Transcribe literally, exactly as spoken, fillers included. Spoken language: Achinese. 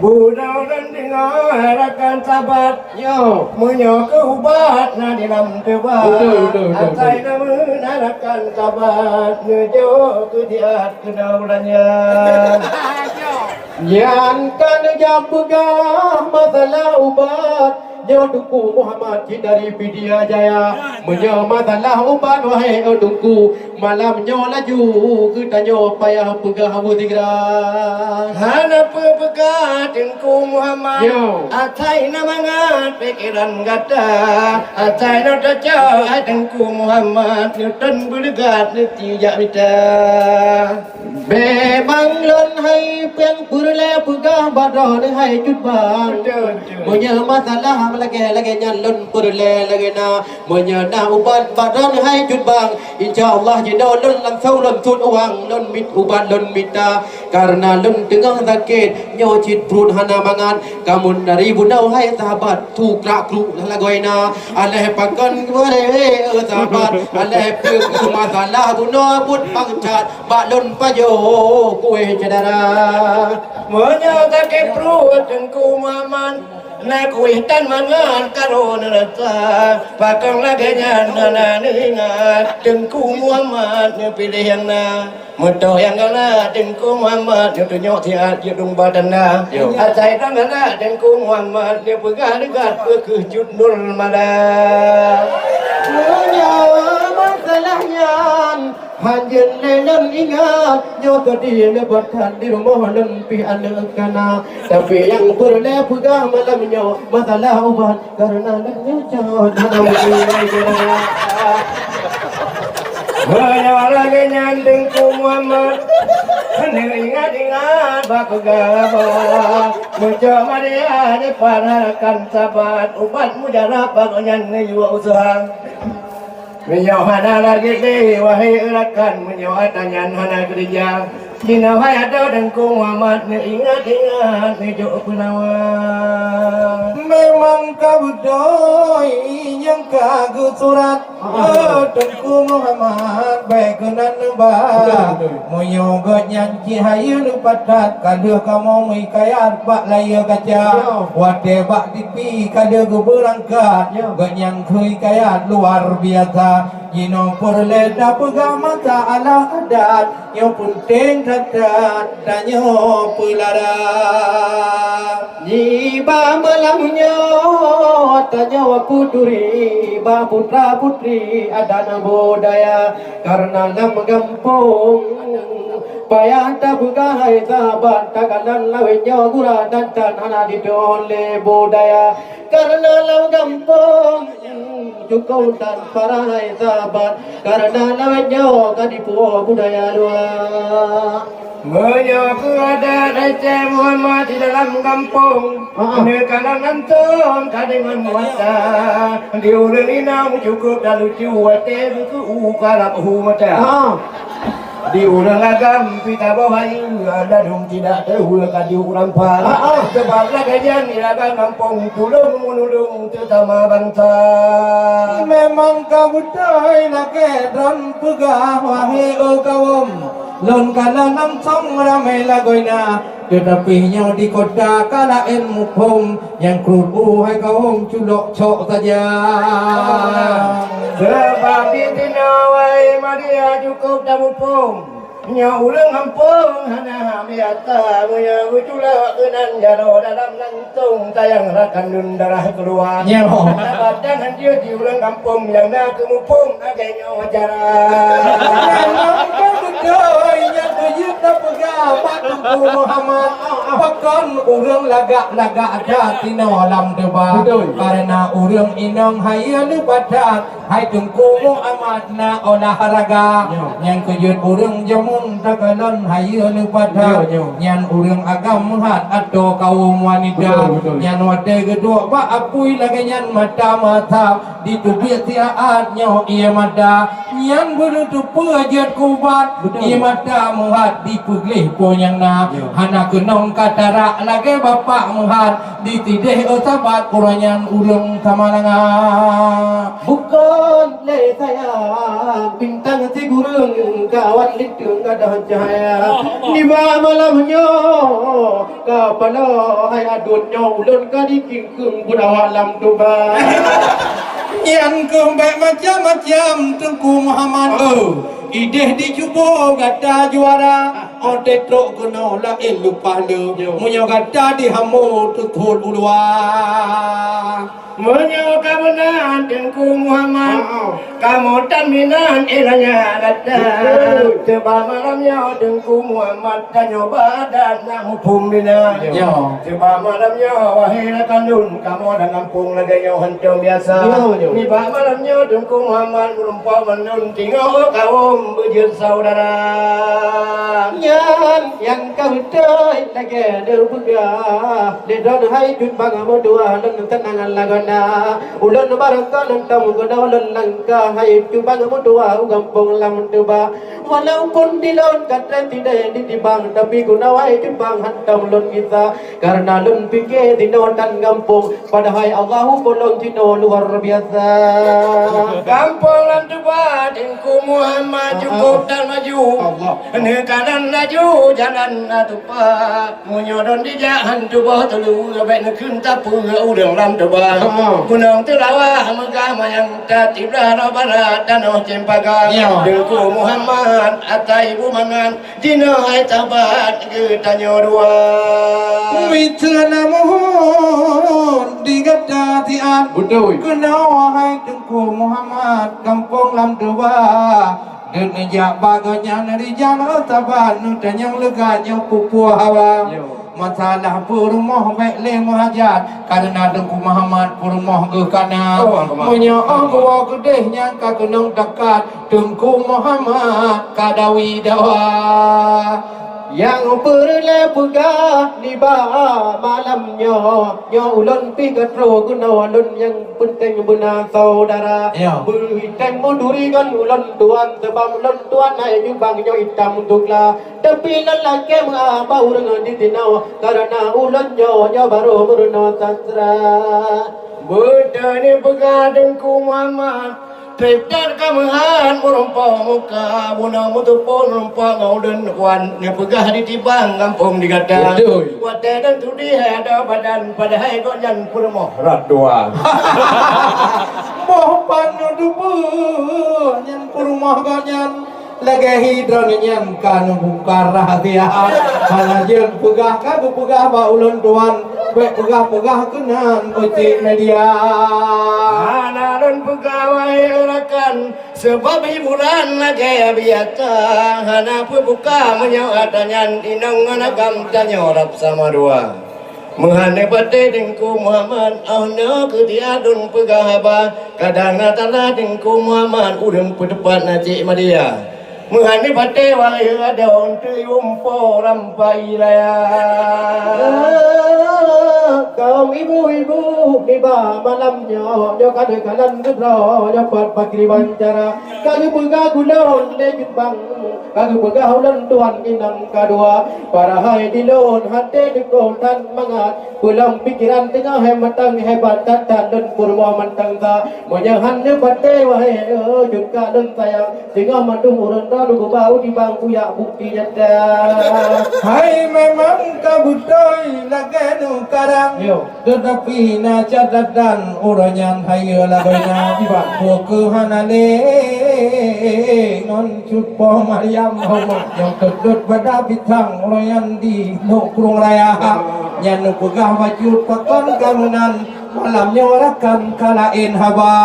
Bunoe lôn deungoe rakan sabat. Yo. Meunyoe keu ubat na di lam teuba. Betul, betul, betul, asai betul. Na meunan rakan sabat. Neujok keu siat keunoe bulan nyan. Nyan ka neujak peugah masalah ubat. Nyoe Teungku Muhammad cit dari Pidie Jaya. Meunyoe masalah ubat, wahai Teungku, malam nyoe laju geutanyoe payah peugah beusigra. Hana peue-peue Teungku Muhammad. Yo. Asai na mangat pikeran gata. Asai na teucok hai Teungku Muhammad. Nyoe ton beuleugat neuti jak mita. Memang lôn hai péng peureulée peugah bak droeneuh hai Cut Bang. Betul, betul. Meunyoe masalah lagée-lagée nyan lôn peureulée lagée na. Meunyoe na ubat bak droeneuh hai Cut Bang, insya Allah jinoe lôn langsong lôn sut uang, lôn mit ubat lôn mita. Kareuna lôn teungoh sakét, nyoe cit pruet hana mangat. Kamoe dari bunoe hai sahabat, su krak-kruk lagoina. Aléh pakon geubarée, eh, sahabat, aléh peue masalah bunoe buet bangcat. Bak lôn pajoh kueh syedara. Meunyoe sakét pruet Teungku Muhammad, na kueh tan mangat karoe neurasa. Pakon lagée nyan hana neuingat, Teungku Muhammad neupiléh nyang na. Meutoh nyang galak Teungku Muhammad, neutunyok siat jeuet dong ba tanda. Yo. Asai tan galak Teungku Muhammad, neupeugah leugat peu kheueh Cut Nurmala. Meunyoe masalah nyan, Hanjeuet lé lôn ingat, nyoe tadi leubeh that di rumoh lôn pih aneuk kana. Tapi nyang peureulée peugah malam nyoe masalah ubat, kareuna lôn nyoe cot hana ubat. Meunyoe lagée nyan Teungku Muhammad, neuingat-ingat bak peugah bah, meucok Maria dipat rakan sabat, ubat mujarab bak nyan neuyue useuha. Meunyoe hana lagée lé, wahé rakan, meunyoe atra nyan hana keureuja, jinoe hai adoe Teungku Muhammad neuingat-ingat neujok peunawa. Memang ka beutôi nyang ka geusurat, oh, Teungku Muhammad bék keunan neuba. Betul, betul. Meunyoe gobnyan cit hayeue neupatat, ka lheueh kamoe meuhikayat bak layée kaca. Ya. Watée bak tipi ka lheueh geubeurangkat, ya, gobnyan keu hikayat luar biasa. Jinoe peureulée tapeugah masalah adat, nyoe peunteng that-that tanyoe peulara. Nibak malam nyoe tanyoe peuturi bak putra-putri adat budaya. Kareuna lam gampông payah tapeugah hai sahabat, takalon lawét nyoe gura dan tan hana jiteuôn lé budaya. Kareuna lam gampông cukôp tan parah hai sahabat, kareuna lawét nyoe ka dipuwoe budaya luwa. Meunyoe keu adat Aceh Muhammad di dalam gampông, ah, ah, neukalon langsong ka deungon mata. Di ureuëng inong cukôp talucu watée geukeu u karab hu mata. Ah. Di ureuëng agam pih taboh hayeue, ladôm tidak teuhue ka di ureuëng pha. Ah, ah. Sabab lagée nyan di agam gampông tulông meunulông teutama bansa. Memang ka beutôi lagée droen peugah, wahé kawöm. Lôn kalon langsong ramé lagoina, teutapi nyoe di kota ka laén muphom, nyang krot u hai kawöm culok cok saja. Sabab di sinoe wahé media cukôp tamuphom, nyoe ureuëng gampông hana biasa, meunyoe geuculok keunan jaroe dalam nan Tông sayang rakan lôn darah keuluwa. Nyoe. Saban dan hanjeuet di ureuëng gampông nyang na keumuphom lagée nyoe cara. Nyang ka beutôi nyang keu jeuet tapeugah bak Teungku Muhammad. Pakon ureuëng lagak-lagak that sinoe lam teuba. Beutôi. Kareuna ureuëng inong hayeue leupah that. Hai Teungku Muhammad na olahraga. Nyo. Nyang keu jeuet ureuëng jameun takalon hayeue leupah that. Nyo, nyo. Nyan ureuëng agam meuhat atau kaum wanita. Betul, betul. Nyan watée geuduek bak apui lagée nyan mata meusab, diteubiet siat nyoe ié mata. Nyan beuneuteupeu jeuet keu ubat. Betul. Ié mata meuhat dipeugleh peue nyang na. Nyo. Hana keunong ka tarak lagée bapak meuhat. Ditideh, oh sabat, uroe nyan ureuëng sama langa. Bukon lé Sayang, bintang si gureueng ka awai linteung gadôh cahya. Nibak malam nyoe ka paloe hai aduen nyoe ulôn ka dikingkeung buet awak lam tuba. Nyan keuh bèk macam-macam Teungku Muhammad. Oh. Idéh dicuba gata juara, 'oh trok keunoe laén lumpah le. Yo. Meunyoe gata dihamo teuthon u luwa. Meunyoe ka meunan Teungku Muhammad, heeh, kamoe tan meunan ilanya gata. Betul. Sebab malam nyoe Teungku Muhammad tanyoe badan na muphom bina. Ya. Sebab malam nyoe wahai rakan lôn, kamoe lam gampông lagèe nyoe hantom biasa. Ya, ya. Nibak malam nyoe Teungku Muhammad meureumpok mandum tingoh kawôm beujeuet saudara. Nyan nyang ka beutôi lagèe neupeugah. Lé droeneuh hai cut bang meutuah lôn teunangan lagoena. Ulôn barokon lôn tom keunoe lôn langkah hai cut bang meutuah u gampông lam tuba. Walaupun di lôn ka trép sidéh di tibang, tapi keunoe hai cut bang hantom lôn gisa. Kareuna lôn pike sinoe tan gampông, padahai Allahu polong sinoe luar biasa. Gampông lam tuba Teungku Muhammad cukôp tan maju. Allah. Neukalon laju jalan na tuba. Meunyoe lôn dijak han tuboh teuleuweue bèk neukheun tapeue ureueng lam tuba. Ha. Gunong Teulawah meugah manyang that siblah rot barat tanoh Cempaka. Ya. Teungku Muhammad ata ibu mangat jinoe hai sabat geutanyoe dua. Mita na mohon di gata siat. Beutôi. Keunoe hai Teungku Muhammad gampông lam tuba. Deuh neujak bak gobnyan rijang saban neutanyong leugat nyoe peue-peue hawa. Yo. Masalah peurumoh bèk lé meuhajat, kareuna Teungku Muhammad peurumoh geuh ka na. Oh, Teungku Muhammad. Meunyoe 'oh geuwoe keudéh nyang ka keunong takat, Teungku Muhammad ka dawi dawa. Nyang peureulèe peugah nibak malam nyoe, nyoe ulôn pih ka troh keunoe lôn nyang peunteng beuna saudara. Ya. Beuitem meuduri ngon ulôn tuan, sabab ulôn tuan hai jubang nyoe itam dukla. Tapi lôn lakèe meu'ah bak ureueng di sinoe, kareuna ulôn nyoe, nyoe barô meurunoe sastra. Beutôi neupeugah Teungku Muhammad, trép that ka meuhan meurumpok muka, bunoe meuteupon meurumpok ngon ulôn wan neupeugah di tibang gampông di gata. Beutôi. Watèe lôn tuléh hai adoe badan, padahai gobnyan peurumoh rot dua. Boh pat neuteupeue nyan peurumoh gobnyan. Lagèe hidron nyan ka neubuka rahsia. Hana jeuet peugah ka geupeugah bak ulôn tuan, bèk peugah-peugah keunan keucik media. Hana lôn peugah wahé rakan, sabab hiburan lagèe biasa. Hana peubuka meunyoe ata nyan inong ngon agam tanyoe rab sama dua. Meuhan neupatéh Teungku Muhammad, 'oh noe keudiak lôn peugah haba, kadang na salah Teungku Muhammad, ureueng peuteupat na cit media. Meuhan neupatéh wahé adoe, eunteuk umpo rampai raya. Kaum ibu-ibu, nibak malam nyoe, nyoe ka neukalon keudroe, nyoe pat pakriban cara. Ka geupeugah ulôn lé jubang, ka geupeugah ulôn tuan inong ka dua. Padahai di lôn até deuh that mangat, peulom pikeran teungoh hai mantong, hebat that-that lôn peurumoh mantong sa. Meunyoe han neupatéh wahé, eh, cut ka lôn sayang, singoh mandum ureueng droe lôn geuba u jubang kuyak bukeuti nyata. Hai memang ka beutôi lagèe neukarang. Yo. Teutapi na catatan, uroe nyan hayeue lagoena. Kiban. Peu kheueh hana lé ngon cut Po Maryam, ho mak nyang keudeuet bada bitang uroe nyan di Lhokseumawe Raya. Nyan neupeugah bacut pakon ka meunan, malam nyoe rakan ka laén haba.